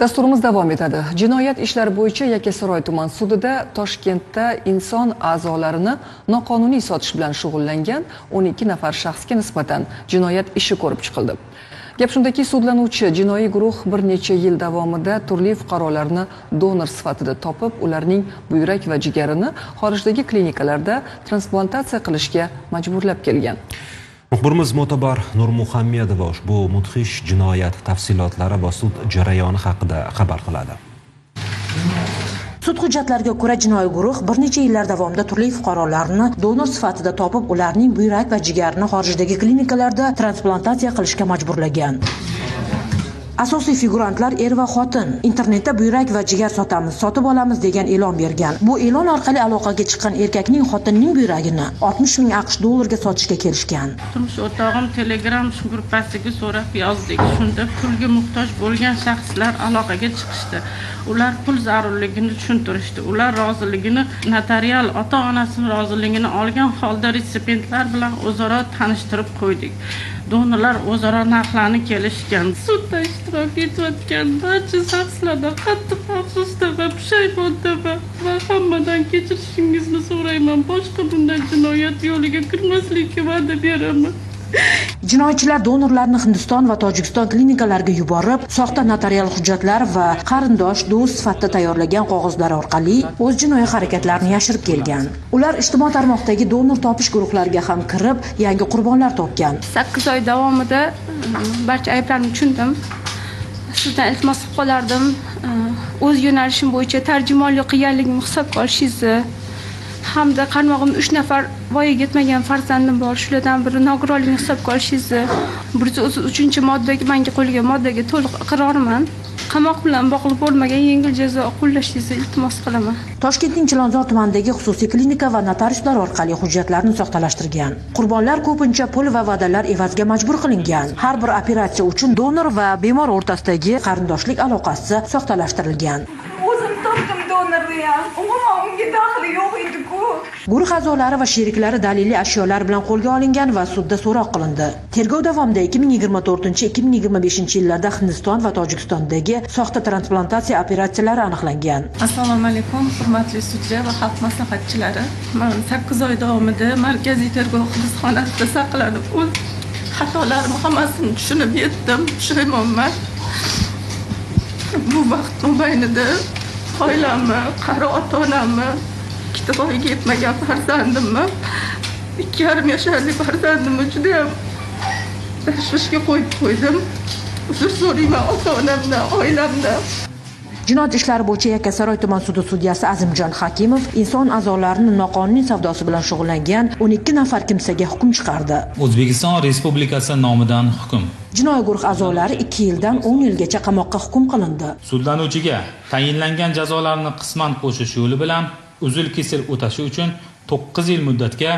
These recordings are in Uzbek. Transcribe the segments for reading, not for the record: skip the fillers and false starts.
Dasturimiz davom etadi. Jinoyat ishlari bo'yicha Yakkasaroy tuman sudida Toshkentda inson a'zolarini noqonuniy sotish bilan shug'ullangan 12 nafar shaxsga nisbatan jinoyat ishi ko'rib chiqildi. Gap shundaki, sudlanuvchi jinoiy guruh bir necha yil davomida turli fuqarolarni donor sifatida topib, ularning buyrak va jigarini xorijdagi klinikalarda transplantatsiya qilishga majburlab kelgan. Muxbirimiz Mo'tabar Nurmuhammedova ushbu mudhish jinoyat tafsilotlari va sud jarayoni haqida xabar qiladi. Sud hujjatlariga ko'ra, jinoiy guruh bir necha yillar davomida turli fuqarolarni donor sifatida topib, ularning buyrak va jigarini xorijdagi klinikalarda transplantatsiya qilishga majburlagan. Asosiy figurantlar er va xotin. Internetda buyrak va jigar sotamiz, sotib olamiz degan e'lon bergan. Bu e'lon orqali aloqaga chiqqan erkakning xotinning buyragini 60 ming AQSh dollariga sotishga kelishgan. Turmush o'rtog'im Telegram gruppasiga so'rab yozdik. Shunda pulga muhtoj bo'lgan shaxslar aloqaga chiqishdi. Ular pul zarurligini tushuntirishdi. Ular roziligini notarial ota-onasining roziligini olgan holda retsipiyentlar bilan o'zaro tanishtirib qo'ydik. Donorlar o'zaro narxlarni kelishgan. Sudda ishtirok etayotgan barcha shaxslardan qattiq afsusda va pushaymondaman va hammadan kechirishingizni so'rayman. Boshqa bunday jinoyat yo'liga kirmaslikka va'da beraman. Jinoyatchilar donorlarni Hindiston va Tojikiston klinikalariga yuborib, soxta notarial hujjatlar va qarindosh, do'st sifatida tayyorlagan qog'ozlar orqali o'z jinoiy harakatlarini yashirib kelgan. Ular ijtimoiy tarmoqdagi donor topish guruhlariga ham kirib, yangi qurbonlar topgan. 8 oy davomida barcha ayblarimni tushundim. Sizdan iltimos qilib qolardim. O'z yo'nalishim bo'yicha tarjimonlik qilganligimni hisobga olishingizni hamda qarmog'imda 3 nafar voyaga yetmagan farzandim bor. Shulardan biri nogironligini hisobga olishingizni, 133-moddaga menga qo'yilgan moddaga to'liq iqrorman. Qamoq bilan bog'liq bo'lmagan yengil jazo qo'llashingizni iltimos qilaman. Toshkentning Chilonzor tumanidagi xususiy klinika va notariuslar orqali hujjatlarni soxtalashtirgan. Qurbonlar ko'pincha pul va va'dalar evaziga majbur qilingan. Har bir operatsiya uchun donor va bemor o'rtasidagi qarindoshlik aloqasi soxtalashtirilgan. O'zim topdim donorni ham. Umuman unga daxli yo'q edi-ku. Guruh a'zolari va sheriklari daliliy ashyolar bilan qo'lga olingan va sudda so'roq qilindi. Tergov davomida 2024-2025 yillarda Hindiston va Tojikistondagi soxta transplantatsiya operatsiyalari aniqlangan. Assalomu alaykum, hurmatli sudya va xalq maslahatchilari. Men 8 oy davomida markaziy tergov hibsxonasida saqlanib, o'z xatolarimni hammasini tushunib yetdim, pushaymonman. Bu vaqt mobaynida oilamni, qari ota-onamni, ikkita voyaga yetmagan farzandimni, 2,5 yasharli farzandimni juda ham tashvishga qo'yib qo'ydim. Uzr so'rayman ota-onamdan, oilamdan. Jinoyat ishlari bo'yicha Yakkasaroy tuman sudi sudyasi Azimjon Hakimov inson a'zolarini noqonuniy savdosi bilan shug'ullangan 12 nafar kimsaga hukm chiqardi. O'zbekiston Respublikasi nomidan hukm. Jinoiy guruh a'zolari 2 yildan 10 yilgacha qamoqqa hukm qilindi. Sudlanuvchiga tayinlangan jazolarni qisman qo'shish yo'li bilan uzil-kesil o'tashi uchun 9 yil muddatga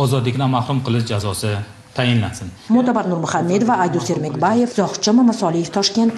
ozodlikdan mahrum qilish jazosi tayinlansin. Mo'tabar Nurmuhammedova, Aydos Ermekbayev, Zohidjon Mamasoliyev, Toshkent.